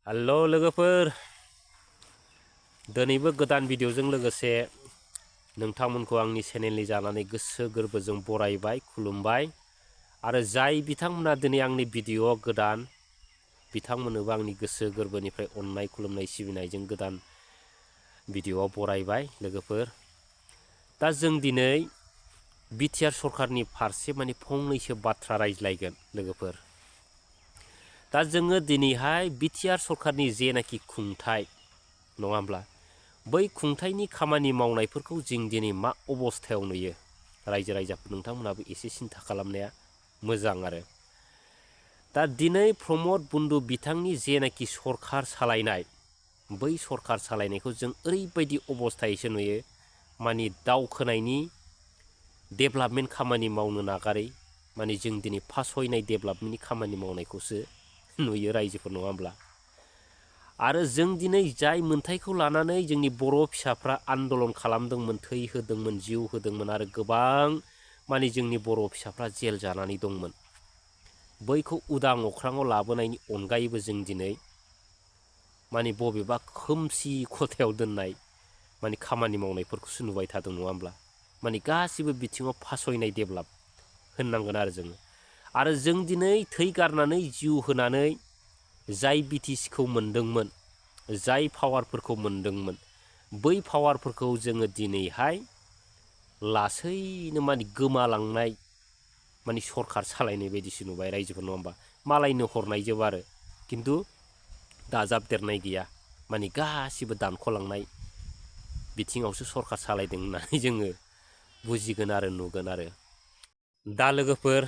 हेल' लोगोफोर दिनैबो गोदान भिडिअजों लोगोसे नोंथांमोनखौ आंनि चेनेलनि जानानै गोसो गोरबोजों बरायबाय खुलुमबाय आरो जाय बिथांमोना दिनै आंनि भिडिअआव गोदान बिथांमोननोबो आंनि गोसो गोरबोनिफ्राय अननाय खुलुमनाय सिबिनायजों गोदान भिडिअआव बरायबाय लोगोफोर। दा जों दिनै बिटिआर सरकारनि फारसे फंनैसो बाथ्रा रायज्लायगोन लोगोफोर। दा जोङो दिनैहाय बिटिआर सरकारनि जेनाखि खुंथाय नङा होमब्ला बै खुंथायनि खामानि मावनायफोरखौ जों दिनै मा अबस्थायाव नुयो रायजो राजाफोर नोंथांमोनाबो एसे सिन्था खालामनाया मोजां आरो। दा दिनै प्रमद बन्दु बिथांनि जेनाखि सरकार सालायनाय बै सरकार सालायनायखौ जों ओरैबायदि अबस्थायैसो नुयो दावखोनायनि डेभेलपमेन्ट खामानि मावनो नागारै जों दिनै फासयनाय डेभेलपमेन्टनि खामानि मावनायखौसो नुयो रायजोफोर नङा होमब्ला। आरो जों दिनै जाय मोन्थायखौ लानानै जोंनि बर' फिसाफ्रा आन्दलन खालामदोंमोन, थै होदोंमोन, जिउ होदोंमोन आरो गोबां जोंनि बर' फिसाफ्रा जेल जानानै दंमोन, बैखौ उदां अख्राङाव लाबोनायनि अनगायैबो जों दिनै बबेबा खोमसि खथायाव दोननाय खामानि मावनायफोरखौसो नुबाय थादों नङा होमब्ला। गासिबो बिथिङाव फासयनाय डेभेलप होननांगोन आरो जोङो। आरो जों दिनै थै गारनानै जिउ होनानै जाय बिटिसिखौ मोनदोंमोन, जाय पावारफोरखौ मोनदोंमोन, बै पावारफोरखौ जोङो दिनैहाय लासैनो गोमालांनाय सरकार सालायनाय बायदिसो नुबाय रायजोफोर नङा होमबा। मालायनो हरनायजोब आरो खिन्थु दाजाबदेरनाय गैया, गासिबो दानख'लांनाय बिथिङावसो सरकार सालायदों होननानै जोङो बुजिगोन आरो नुगोन आरो। दा लोगोफोर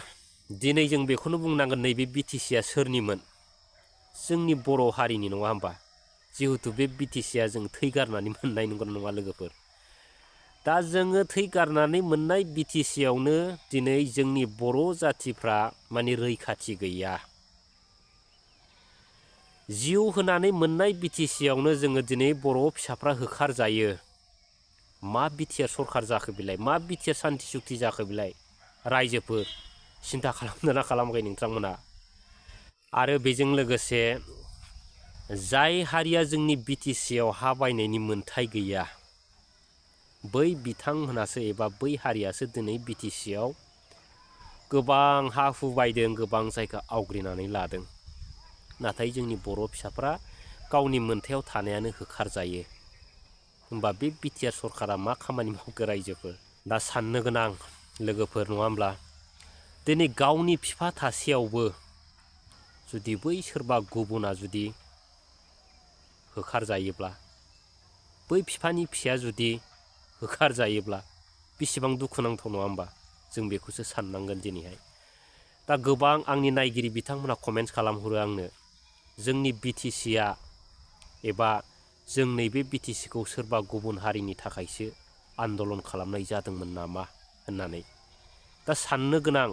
दिनै जों बेखौनो बुंनांगोन नैबे बिटिसिआ सोरनिमोन? जोंनि बर' हारिनि नङा होमबा। जिहेथु बे बिटिसिआ जों थै गारनानै मोननाय नंगौना नङा लोगोफोर। दा जोङो थै गारनानै मोननाय बिटिसिआवनो दिनै जोंनि बर' जाथिफ्रा रैखाथि गैया। जिउ होनानै मोननाय बिटिसिआवनो जोङो दिनै बर' फिसाफ्रा होखारजायो। मा बिटिआर सरकार जाखो बेलाय? मा बिटिआर सान्थि सुक्ति जाखो बेलाय? रायजोफोर सिन्था खालामदोंना खालामाखै नोंथांमोना? आरो बेजों लोगोसे जाय हारिया जोंनि बिटिसिआव हा बायनायनि मोन्थाय गैया, बै बिथांमोनासो एबा बै हारियासो दिनै बिटिसिआव गोबां हा हु बायदों, गोबां जायगा आवग्रिनानै लादों। नाथाय जोंनि बर' फिसाफ्रा गावनि मोन्थायाव थानायानो होखारजायो। होमबा बे बिटिआर सरकारा मा खामानि मावखो रायजोफोर? दा साननो गोनां लोगोफोर नङा होमब्ला। दिनै गावनि बिफा थासेयावबो जुदि बै सोरबा गुबुना जुदि होखारजायोब्ला, बै बिफानि फिसाया जुदि होखारजायोब्ला बेसेबां दुखुनांथाव नङा होमबा। जों बेखौसो साननांगोन दिनैहाय। दा गोबां आंनि नायगिरि बिथांमोना कमेन्ट्स खालामहरो आंनो, जोंनि बिटिसिआ एबा जों नैबे बिटिसिखौ सोरबा गुबुन हारिनि थाखायसो आन्दलन खालामनाय जादोंमोन नामा होननानै। दा साननो गोनां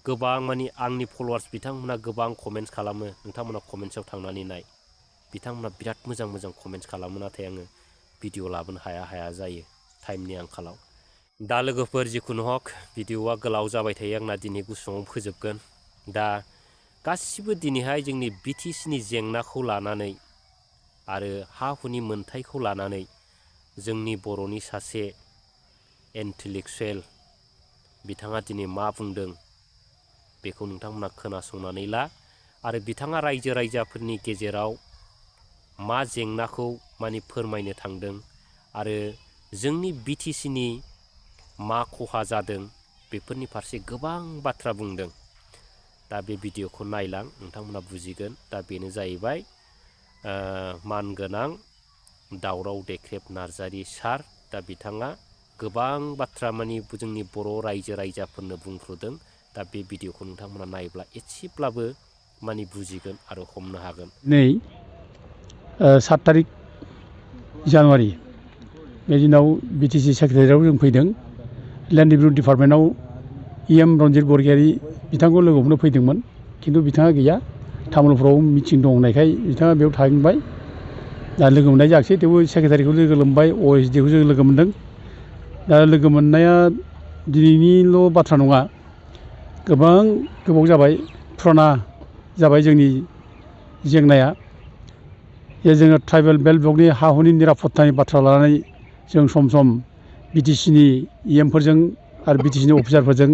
गोबां आंनि फल'वार्स बिथांमोना गोबां कमेन्ट्स खालामो। नोंथांमोना कमेन्ट्सआव थांनानै नाय, बिथांमोना बिराद मोजां मोजां कमेन्ट्स खालामो। नाथाय आङो भिडिअ लाबोनो हाया जायो टाइमनि आंखालाव। दा लोगोफोर जिखुनु हक भिडिअआ गोलाव जाबाय थायो आंना, दिनै गुसुङाव फोजोबगोन। दा गासिबो दिनैहाय जोंनि बिटिसिनि जेंनाखौ लानानै आरो हा हुनि मोन्थायखौ लानानै जोंनि बर'नि सासे इन्टेलेक्सुवेल बिथाङा दिनै मा बुंदों बेखौ नोंथांमोना खोनासंनानै ला। आरो बिथाङा रायजो राजाफोरनि गेजेराव मा जेंनाखौ फोरमायनो थांदों आरो जोंनि बिटिसिनि मा खहा जादों बेफोरनि फारसे गोबां बाथ्रा बुंदों। दा बे भिडिअखौ नायलां नोंथांमोना बुजिगोन। दा बेनो जाहैबाय मानगोनां दावराव देख्रेब नार्जारि सार। दा बिथाङा गोबां बाथ्रा जोंनि बर' रायजो राजाफोरनो बुंफ्रुदों। दा बे भिडिअखौ नोंथांमोना नायोब्ला एसेब्लाबो बुजिगोन आरो हमनो हागोन। नै 7 तारिख जानुवारि बे दिनाव बिटिसि सेक्रेटारियाव जों फैदों। लेन्ड रिभिनिउ डिपार्टमेन्टआव EM रन्जित बरगयारी बिथांखौ लोगो हमनो फैदोंमोन, खिन्थु बिथाङा गैया। तामुलपुराव मिटिं दं होननायखाय बिथाङा बेयाव थांबाय। दा लोगो मोननाय जायाखिसै, थेवबो सेक्रेटारिखौ लोगो मोनबाय, OSDखौ जों लोगो मोन्दों। दा लोगो मोननाया दिनैनिल' बाथ्रा नङा, गोबां गोबाव जाबाय, फुराना जाबाय जोंनि जेंनाया। जे जोङो ट्राइबेल बेल्ट ब्लकनि हा हुनि निरापत्तानि बाथ्रा लानानै जों सम सम बिटिसिनि इएमफोरजों आरो बिटिसिनि अफिसारफोरजों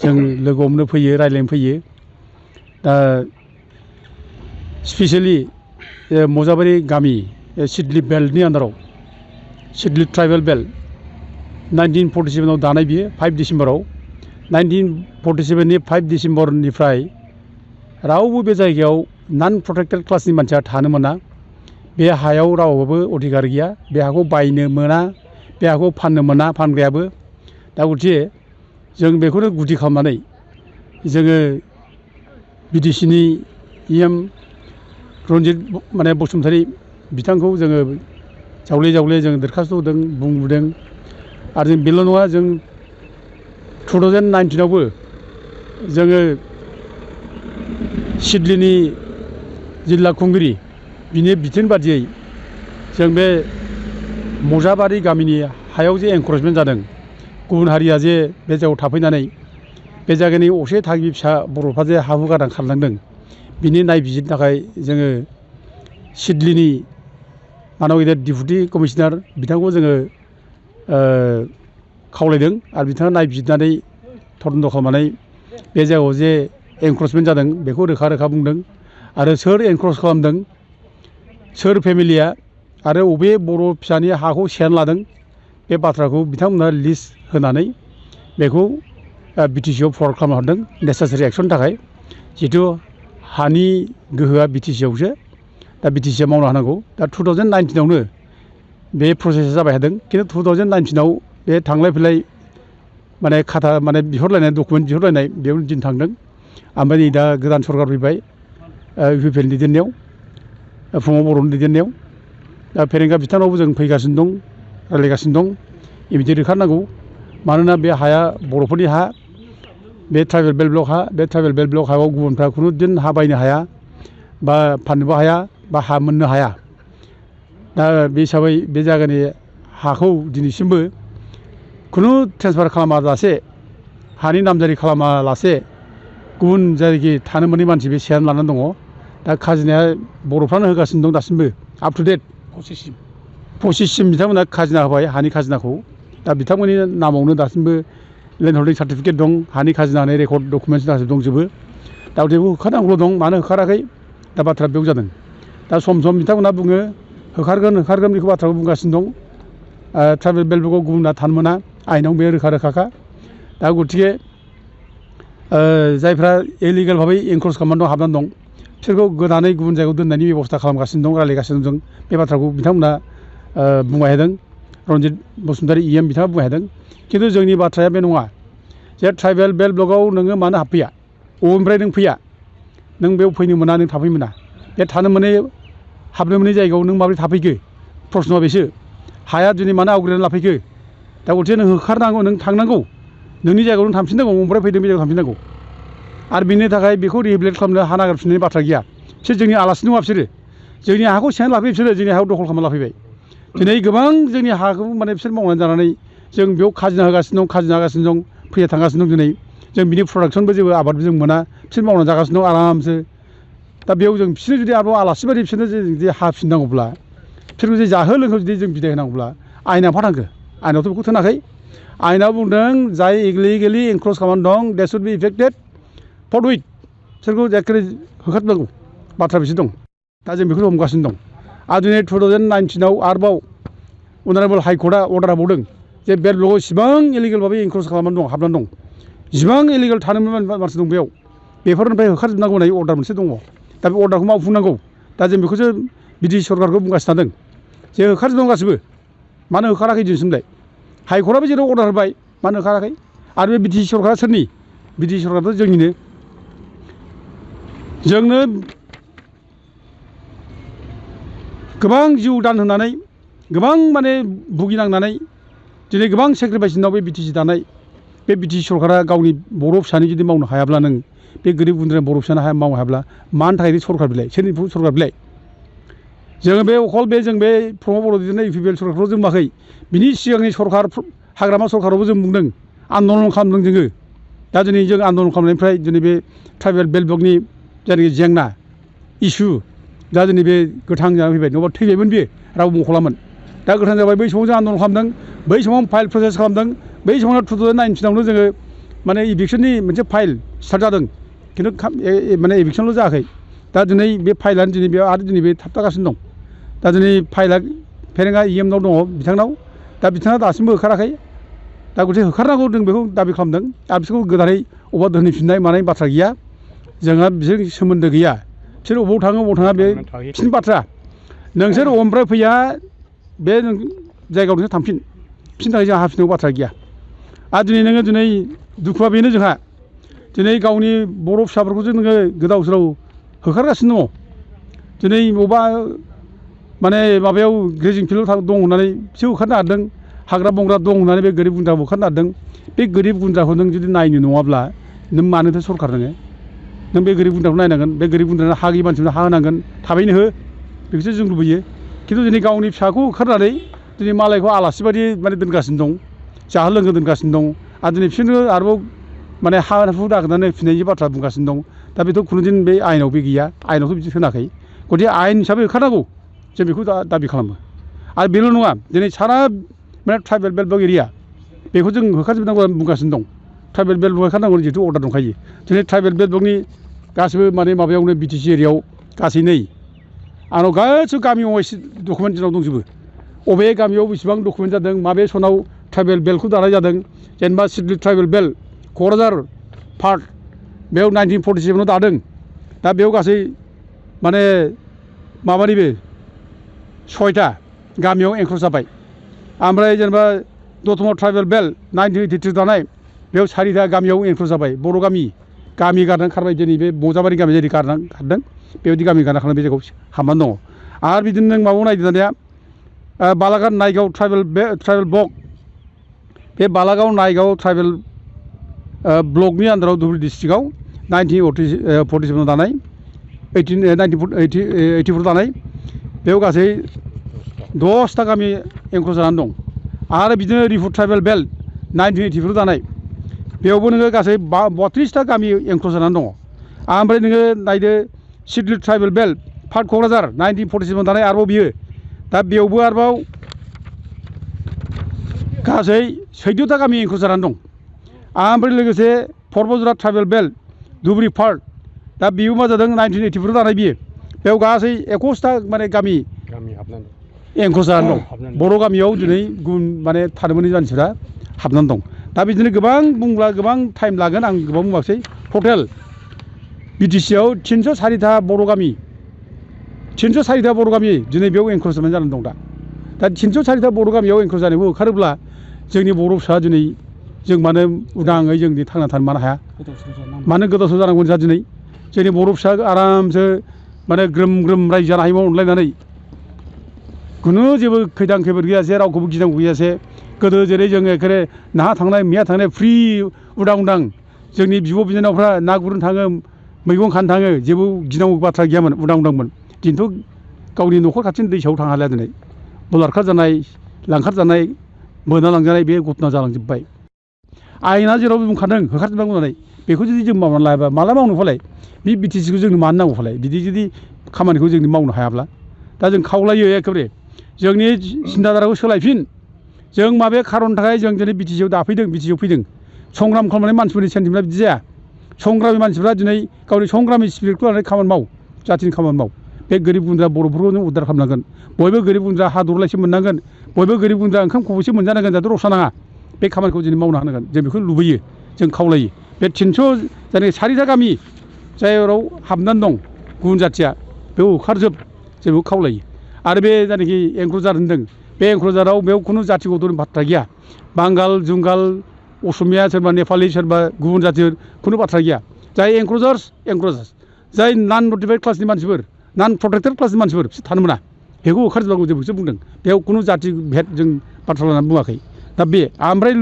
जों लोगो हमनो फैयो, रायज्लायनो फैयो। दा स्पेसियेलि मजाबारि गामि सिडली बेल्टनि आन्दाराव सिडली ट्राइबेल बेल्ट 1947 दानाय बियो 5 डिसेम्बराव 1947नि 5 डिसेम्बरनिफ्राय रावबो बे जायगायाव नन प्रटेक्टेड क्लासनि मानसिया थानो मोना। बे हायाव रावहाबो अधिकार गैया, बे हाखौ बायनो मोना, बे हाखौ फाननो मोना फानग्रायाबो। दा गथिखे जों बेखौनो गुदि खालामनानै जोङो बिटिसिनि इएम रन्जित माने बसुमतारी बिथांखौ जोङो जावले जावले जों दरखास्त होदों, बुंबोदों। आरो जों बेल' नङा, जों 2019आवबो जोङो सिडलीनि जिल्ला खुंगिरि बिनि बिथोन बादियै जों बे मजाबारि गामिनि हायाव जे एनक्रचमेन्ट जादों, गुबुन हारिया जे बे जायगायाव थाफैनानै बे जायगानि असे थागिबि फिसा बर'फ्रा जे हा हु गारनानै खारलांदों, बिनि नायबिजिरनो थाखाय जोङो सिडलीनि माननीय गेदेर डिपुटि कमिशनार बिथांखौ जोङो खावलायदों आरो बिथाङा नायबिजिरनानै तदन्त खालामनानै बे जायगायाव जे एनक्रचमेन्ट जादों बेखौ रोखा रोखा बुंदों। आरो सोर एनक्रच खालामदों, सोर फेमिलिया आरो बबे बर' फिसानि हाखौ सेनानै लादों, बे बाथ्राखौ बिथांमोना लिस्ट होनानै बेखौ बिटिसिआव फरवार्ड खालामना हरदों नेसेसारि एक्सननि थाखाय। जिहेथु हानि गोहोआ बिटिसिआवसो, दा बिटिसिआ मावनो हानांगौ। दा 2019आवनो बे प्रसेसा जाबाय थादों, खिन्थु 2019आव बे थांलाय फैलाय माने खाथा माने बिहरलायनाय डकुमेन्ट बिहरलायनाय बेयाव दिन थांदों। ओमफ्राय नै दा गोदान सरकार फैबाय इउपिपिएलनि दैदेननायाव, प्रमद बर'नि दैदेननायाव। दा फेरेंगा बिथांनावबो जों फैगासिनो दं, रायज्लायगासिनो दं। इमिडियेट होखारनांगौ, मानोना बे हाया बर'फोरनि हा, बे ट्राइबेल बेल्ट ब्लक हा। बे ट्राइबेल बेल्ट ब्लक हायाव गुबुनफ्रा खुनु दिन हा बायनो हाया बा फाननोबो हाया बा हा मोननो हाया। दा बे हिसाबै बे जायगानि हाखौ दिनैसिमबो खुनु ट्रेन्सफार खालामालासे, हानि नामजारि खालामालासे गुबुन जायगायाव थानो मोनै मानसि बे सेनानै लानानै दङ। दा खाजोनाया बर'फ्रानो होगासिनो दं दासिमबो, आप टु डेट 25सिम बिथांमोना खाजोना होबाय, हानि खाजोनाखौ। दा बिथांमोननि नामावनो दासिमबो लेन्ड हल्डिं सार्टिफिकेट दं, हानि खाजोना होनाय रेकर्ड डकुमेन्टस गासैबो दंजोबो। दा बेखौ होखारनांगौल' दं, मानो होखाराखै दा बाथ्रा बेयाव जादों। दा सम सम बिथांमोना बुङो होखारगोन होखारगोन, बेखौ बाथ्राखौ बुंगासिनो दं। ट्राइबेल बेल्ट ब्लकआव गुबुना थानो मोना, आइनाव बे रोखा रोखाखा। दा गथिखे जायफ्रा इलिगेल भाबै एनक्रच खालामनानै दं, हाबनानै दं, बिसोरखौ गोदानै गुबुन जायगायाव दोननायनि बेब'स्था खालामगासिनो दं, रायज्लायगासिनो दं। बे बाथ्राखौ बिथांमोना बुंबाय थादों, रन्जित बसुमतारी इएम बिथाङा बुंबाय थादों। खिन्थु जोंनि बाथ्राया बे नङा जे ट्राइबेल बेल्ट ब्लकआव नोङो मानो हाबफैया, बबेनिफ्राय नों फैया, नों बेयाव फैनो मोना, नों थाफैनो मोना। बे थानो मोनै हाबनो मोनै जायगायाव नों माबोरै थाफैखो, प्रश्नआ बेसो। हाया दिनै मानो आवग्रिनानै लाफैखो। दा गथिखे नों होखारनांगौ, नों थांनांगौ, नोंनि जायगायाव नों थांफिननांगौ, बबेनिफ्राय फैदों बे जायगायाव थांफिननांगौ। आरो बिनि थाखाय बेखौ रिहेबिलिट खालामनो हा नागिरफिननायनि बाथ्रा गैया। बिसोर जोंनि आलासि नङा, बिसोरो जोंनि हाखौ सेनानै लाफैयो, बिसोरो जोंनि हायाव दखल खालामना लाफैबाय। दिनै गोबां जोंनि हाखौ माने बिसोर मावनानै जानानै जों बेयाव खाजोना होगासिनो दं, खाजोना होगासिनो दं, फैया थांगासिनो दं। दिनै जों बिनि प्रडाक्सनबो जेबो आबादबो जों मोना, बिसोर मावनानै जागासिनो दं आरामसो। दा बेयाव जों बिसोरनो जुदि आरोबाव आलासि बायदि बिसोरनो जुदि हा फिननांगौब्ला, बिसोरखौ जुदि जाहो लोंहो जुदि जों बिदाय होनांगौब्ला आयेना मा थांखो? आयेनावथ' बेखौ थोनाखै। आयेनाव बुंदों जाय इलिगेलि एनक्रच खालामनानै दं दे शुड बि इफेक्टेड फरथुइट, बिसोरखौ एखेबारे होखारनांगौ बाथ्रा बिसोर दं। दा जों बेखौ हमगासिनो दं। आरो दिनै 2019आव आरोबाव अनारेबल हाइकर्टआ अर्डार होबावदों जे बेल्ट ब्लकआव इसिबां इलिगेल भाबै एनक्रच खालामनानै दं, हाबनानै दं, जिसिबां इलिगेल थानो मोनै मानसि दं बेयाव, बेफोरनिफ्राय होखारजोबनांगौ होननाय अर्डार मोनसे दङ। दा बे अर्डारखौ मावफुंनांगौ। दा जों बेखौसो बिटिसि सरकारखौ बुंगासिनो थादों जे होखारजोबनांगौ गासिबो। मानो होखाराखै दिनैसिमलाय? हाइकर्टआबो जेराव अर्डार होबाय, मानो होखाराखै? आरो बे बिटिसि सरकारा सोरनि? बिटिसि सरकाराथ' जोंनिनो। जोंनो गोबां जिउ दान होनानै, गोबां माने भुगिनांनानै दिनै गोबां सेक्रिफाइसनाव बे बिटिसि दानाय बे बिटिसि सरकारा गावनि बर' फिसानि जुदि मावनो हायाब्ला, नों बे गोरिब गुन्द्रा बर' फिसानो मावनो हायाब्ला मानि थाखाय सरकार बिलाइ? सोरनि सरकार बिलाइ? जोङो बे अखल बे जों बे प्रमद बर' दैदेननाय इउपिपिएल सरकारखौल' जों बुङाखै, बिनि सिगांनि सरकार हाग्रामा सरकारावबो जों बुंदों, आन्दलन खालामदों जोङो। दा दिनै जों आन्दलन खालामनायनिफ्राय दिनै बे ट्राइबेल बेल्ट ब्लकनि जायनाखि जेंना इस्यु, दा जोंनि बे गोथां जानानै फैबाय नङाबा थैबायमोन बियो रावबो मख'लामोन दा गोथां जाबाय बै समाव जों आन्दलन खालामदों बै समाव फाइल प्रसेस खालामदों बै समाव 2019 जोङो माने इभिक्सननि मोनसे फाइल स्टार्ट जादों खिन्थु माने इभिक्सनल' जायाखै दा दिनै बे फाइलानो दिनै बेयाव आरो दिनै बे थाबथागासिनो दं दा दिनै फाइला फेरेंगा इएमनाव दङ बिथांनाव दा बिथाङा दासिमबो होखाराखै दा गथे होखारनांगौ जों बेखौ दाबि खालामदों आरो बिसोरखौ गोदानै अबा दोनहैफिननाय मानाय बाथ्रा गैया जोंहा बिसोर सोमोन्दो गैया बिसोर अबाव थाङा बे फिन बाथ्रा नोंसोर अमफ्राय फैया बे जायगायाव नोंसोर थांफिन बिसोरनि थाखाय जोंहा हाफिननांगौ बाथ्रा गैया आरो दिनै नोङो दिनै दुखुआ बेनो जोंहा दिनै गावनि बर' फिसाफोरखौसो नोङो गोदाव सोराव होखारगासिनो दङ दिनै बबेबा माने माबायाव ग्रेजिं फिल्डआव दं होननानै बिसोर होखारनो नागिरदों हाग्रा बंग्रा दं होननानै बे गोरिब गुन्द्राखौ होखारनो नागिरदों बे गोरिब गुन्द्राखौ नों जुदि नायनो नङाब्ला नों मानोथो सरखार नों बे गोरिब गुन्द्राखौ नायनांगोन बे गोरिब गुन्द्रानो हा गैयि मानसिफोरनो हा होनांगोन थाबैनो हो बेखौसो जों लुबैयो खिन्थु दिनै गावनि फिसाखौ होखारनानै दिनै मालायखौ आलासि बायदि माने दोनगासिनो दं जाहो लोंहो दोनगासिनो दं आरो दिनै बिसोरनो आरोबाव माने हा हु नागिरनानै फिनायनि बाथ्रा बुंगासिनो दं दा बेथ' खुनुदिन बे आयेनाव बे गैया आयेनावथ' बिदि होनाखै गथिखे आयेन हिसाबै होखारनांगौ जों बेखौ दाबि खालामो आरो बेल' नङा दिनै सारा माने ट्राइबेल बेल्ट एरिया बेखौ जों होखारजोबनांगौ बुंगासिनो दं ट्राइबेल बेल्ट होखारनांगौ जिहेतु अर्डार दंखायो दिनै ट्राइबेल बेल्टनि गासिबो माने माबायावनो बिटिसि एरियायाव गासै नै आंनाव गासिबो गामियाव डकुमेन्ट जोंनाव दंजोबो अबे गामियाव बेसेबां डकुमेन्ट जादों माबे सनाव ट्राइबेल बेल्टखौ दानाय जादों जेनेबा Siddeley tribal belt Kokrajhar part बेयाव 1947आव दादों दा बेयाव गासै माने माबानिबो 6टा गामियाव एंख्रज जाबाय ओमफ्राय जेनेबा दतमा ट्राइबेल बेल्ट 1983 दानाय बेयाव 4टा गामियाव एंख्रज जाबाय बर' गामि गारनानै खारबाय दिनै बे बजाबारि गामि जेरै गारनानै खारदों बेबायदि गामि गारना खारनाय बे जायगायाव हाबनानै दङ आरो बिदिनो नों माबायाव नायदों दानिया बालागाव नायगाव ट्राइबेल ब्लक बे बालागाव नायगाव ट्राइबेल ब्लकनि आन्दाराव धुबुरी डिस्ट्रिक्टआव 1947 दानाय 1984 दानाय बेयाव गासै 10टा गामि एंख्रज जानानै दं आरो बिदिनो रिफु ट्राइबेल बेल्ट 1984 दानाय बेयावबो नोङो गासै 32टा गामि एंख्रज जानानै दङ ओमफ्राय नोङो नायदो Siddeley tribal belt part Kokrajhar 1947 दानाय आरोबाव बियो दा बेयावबो आरोबाव गासै 14टा गामि एंख्रज जानानै दं ओमफ्राय लोगोसे पर्बजरा ट्राइबेल बेल्ट धुबुरी पार्ट दा बेबो मा जादों 1984 दानाय बियो बेयाव गासै 21टा माने गामि एंख्रज जानानै दं बर' गामियाव दिनै गुबुन माने थानो मोनै मानसिफ्रा हाबनानै दं दा बिदिनो गोबां बुंब्ला गोबां टाइम लागोन आं गोबां बुङाखै टटेल बिटिसिआव 304टा बर' गामि 304टा बर' गामि दिनै बेयाव एंख्रज जानानै दं दा 304टा बर' गामियाव एंख्रज जानायखौ होखारोब्ला जोंनि बर' फिसा दिनै जों मानो उदाङै जों थांना थानो मानो हाया मानो गोदाव सोराव जानांगौ जोंहा दिनै जोंनि बर' फिसा आरामसो माने ग्रोम ग्रोम रायजो जानो हायोमोन अनलायनानै खुनु जेबो खैदां खैफोद गैयासे रावखौबो गिनांगौ गैयासे गोदो जेरै जोङो एखेबारे नाहा थांनाय मैया थांनाय फ्रि उदां जोंनि बिब' बिनानावफ्रा ना गुरनो थाङो मैगं खानो थाङो जेबो गिनांगौ बाथ्रा गैयामोन उदांमोन दिनैथ' गावनि न'खर खाथिनि दैसायाव थांनो हालिया दिनै बलारखार जानाय लांखार जानाय बोना लांजानाय बे घटना जालांजोब्बाय आयेना जेराव बुंखादों होखारजोबनांगौ होननानै बेखौ जुदि जों मावनानै लायाबा माला मावनो फालाय बे बिटिसिखौ जोंनो मानो नांगौ फालाय बिदि जुदि खामानिखौ जों मावनो हायाब्ला दा जों खावलायो एखेबारे जोंनि सिन्ताधाराखौ सोलायफिन जों माबे खारननि थाखाय जों दिनै बिटिसिआव दाफैदों बिटिसिआव फैदों संग्राम खालामनाय मानसिफोरनि सेन्टिमेन्टआ बिदि जाया संग्रामि मानसिफ्रा दिनै गावनि संग्रामि स्पिरिटखौ लानानै खामानि माव जाथिनि खामानि माव बे गोरिब गुन्द्रा बर'फोरखौ नों उद्धार खालामनांगोन बयबो गोरिब गुन्द्रा हा दरलायसे मोननांगोन बयबो गोरिब गुन्द्रा ओंखाम खब'से मोनजानांगोन जाहाथे रसा नाङा बे खामानिखौ दिनै मावनो हानांगोन जों बेखौ लुबैयो जों खावलायो बे 300 जायनाखि 4टा गामि जायफोराव हाबनानै दं गुबुन जाथिया बेयाव होखारजोब जों बेखौ खावलायो आरो बे जायनाखि एंख्रजार होनदों बे एंख्रजाराव बेयाव खुनु जाथि गथ'नि बाथ्रा गैया बांगाल जुंगाल असमिया सोरबा नेपालि सोरबा गुबुन जाथि खुनु बाथ्रा गैया जाय एंख्रजार्स जाय नन नटिफाइड क्लासनि मानसिफोर नन प्रटेक्टेड क्लासनि मानसिफोर बिसोर थानो मोना बेखौ होखारजोबनांगौ जों बेखौसो बुंदों बेयाव खुनु जाथि भेद जों बाथ्रा लानानै बुङाखै दा बे ओमफ्राय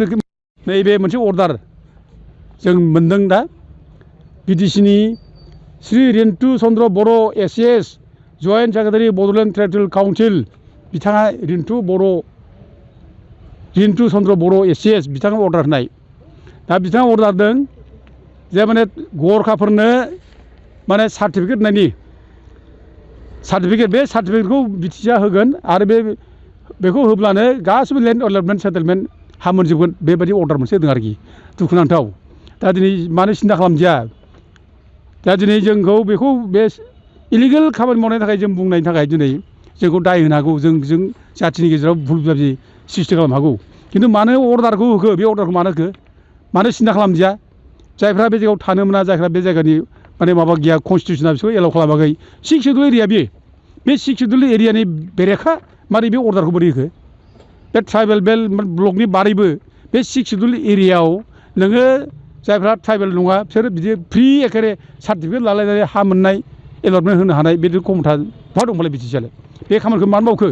नैबे मोनसे अर्डार जों मोनदों दा बिटिसिनि Shri Rintu Chandra Boro' ACS joint secretary Bodoland territorial council बिथाङा रिन्तु चन्द्र बर' एसिएस बिथाङा अर्डार होनाय दा बिथाङा अर्डार होदों जे माने गरखाफोरनो माने सार्टिफिकेट होनायनि सार्टिफिकेट बे सार्टिफिकेटखौ बिटिसिआ होगोन आरो बेखौ होब्लानो गासिबो लेन्ड एलटमेन्ट सेटेलमेन्ट हा मोनजोबगोन बेबायदि अर्डार मोनसे होदों आरोखि दुखुनांथाव दा दिनै मानो सिन्था खालामदिया दा दिनै जोंखौ बेखौ बे इलिगेल खामानि मावनायनि थाखाय जों बुंनायनि थाखाय दिनै जोंखौ दाय होनो हागौ जों जाथिनि गेजेराव भुल बुजाबुजि सृष्टि खालामनो हागौ खिन्थु मानो अर्डारखौ होखो बे अर्डारखौ मानो होखो मानो सिन्था खालामदिया जायफ्रा बे जायगायाव थानो मोना जायफ्रा बे जायगानि माने माबा गैया कनस्टिटिउसना बिसोरखौ एलाउ खालामाखै 6 सिडुल एरिया बे 6 सिडुल एरियानि बेरेखा मारै बे अर्डारखौ बोरै होखो बे ट्राइबेल बेल ब्लकनि बारैबो बे 6 सिडुल एरियायाव नोङो जायफ्रा ट्राइबेल नङा बिसोर बिदि फ्रि एखेबारे सार्टिफिकेट लालायनानै हा मोननाय एलटमेन्ट होनो हानाय बे क्षमता बहा दंबालाय बिटिसिआलाय बे खामानिखौ मानो मावखो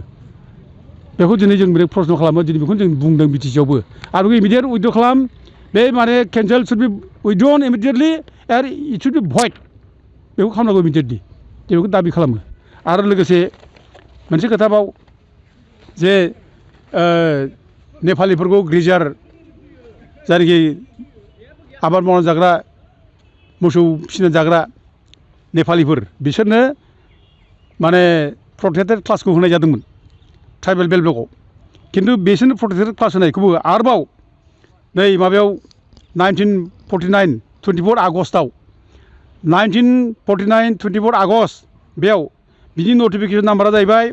बेखौ दिनै जों बिराद प्रश्न खालामो दिनै बेखौनो जों बुंदों बिटिसिआवबो आरो इमिडियेट उइथड्र खालाम बे माने केन्सेल शुड बि उइथड्रन इमिडियेटलि आरो इट शुड बि भइड बेखौ खालामनांगौ इमिडियेटलि जों बेखौ दाबि खालामो आरो लोगोसे मोनसे खोथाबाव जे नेपालिफोरखौ ग्रेजार जायनाखि आबाद मावनानै जाग्रा मोसौ फिसिनानै जाग्रा नेपालिफोर बिसोरनो माने प्रटेक्टेड क्लासखौ होनाय जादोंमोन ट्राइबेल बेल्ट ब्लकआव खिन्थु बिसोरनो प्रटेक्टेड क्लास होनायखौबो आरोबाव नै माबायाव 1949 24 आगस्टआव 1949 24 आगस्ट बेयाव बिनि नटिफिकेसन नाम्बारा जाहैबाय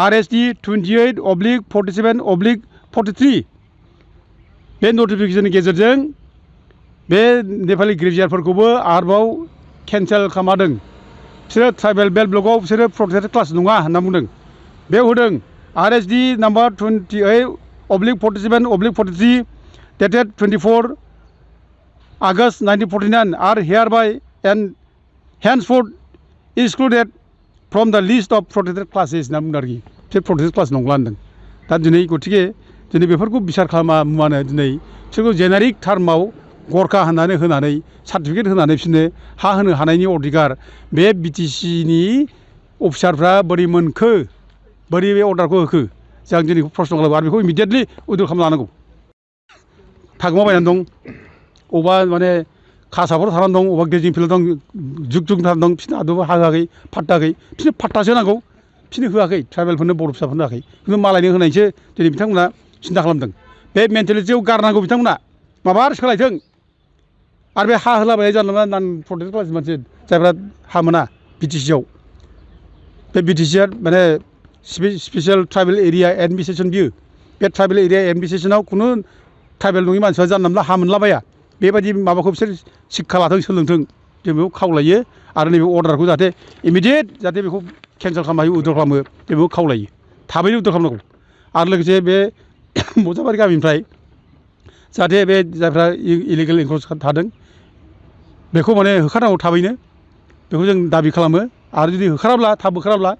RST 28/47/43 बे नटिफिकेसननि गेजेरजों बे नेपालि ग्रेजुवेटफोरखौबो आरोबाव केन्सेल खालामदों बिसोरो ट्राइबेल बेल्ट ब्लकआव बिसोरो प्रटेक्टेड क्लास नङा होनना बुंदों बेयाव होदों RSD number 28/47/43 dated 24 August 1949 are hereby and henceforth excluded from the list of protected classes होनना बुंदों आरोखि बिसोर प्रटेक्टेड क्लास नंला होनदों दा दिनै गतिके दिनै बेफोरखौ बिसार खालामानो दिनै बिसोरखौ जेनेरिक टार्माव गरखा होनानै सार्टिफिकेट होनानै बिसोरनो हा होनो हानायनि अधिकार बे बिटिसिनि अफिसारफ्रा बोरै मोनखो बोरै बे अर्डारखौ होखो जों दिनै प्रश्न खालामो आरो बेखौ इमिडियेटलि उइथड्र खालामना लानांगौ थागोमाबायनानै दं अबा माने खासाफोराव थानानै दं अबा गेजिं फिल्डआव दं जुग थानानै दं बिसोरनो आदबा हा होआखै फाट्टा होआखै बिसोरनो फाट्टासो होनांगौ बिसोरनो होआखै ट्राइबेलफोरनो बर' फिसाफोरनो होआखै खिन्थु मालायनो होनायसो दिनै बिथांमोना सिन्था खालामदों बे मेन्टेलिटियाव गारनांगौ बिथांमोना माबा सोलायथों आरो बे हा होलाबायनाय जानला मोनला नान प्रटेक्टेड क्लास मानसि जायफ्रा हा मोना बिटिसिआव बे बिटिसिआ माने स्पेसियेल ट्राइबेल एरिया एडमिनिस्ट्रेसन बियो बे ट्राइबेल एरिया एडमिनिस्ट्रेसनाव खुनु ट्राइबेल नङि मानसिफ्रा जानला मोनला हा मोनलाबाया बेबायदि माबाखौ बिसोर शिक्षा लाथों सोलोंथों जों बेखौ खावलायो आरो नैबे अर्डारखौ जाहाथे इमिडियेट जाहाथे बेखौ केन्सेल खालामनो हायो उइथड्र खालामो बेखौ खावलायो थाबैनो उइथड्र खालामनांगौ आरो लोगोसे बे मजाबारि गामिनिफ्राय जाहाथे बे जायफ्रा इलिगेल एनक्रोच थादों बेखौ माने होखारनांगौ थाबैनो बेखौ जों दाबि खालामो आरो जुदि थाब होखाराब्ला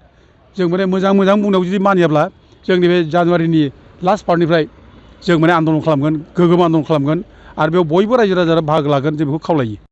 जों माने मोजां बुंनायाव जुदि मानियाब्ला जों नैबे जानुवारिनि लास्ट पार्टनिफ्राय जों माने आन्दलन खालामगोन गोगोम आन्दलन खालामगोन आरो बेयाव बयबो रायजो राजाफ्रा बाहागो लागोन जों बेखौ खावलायो।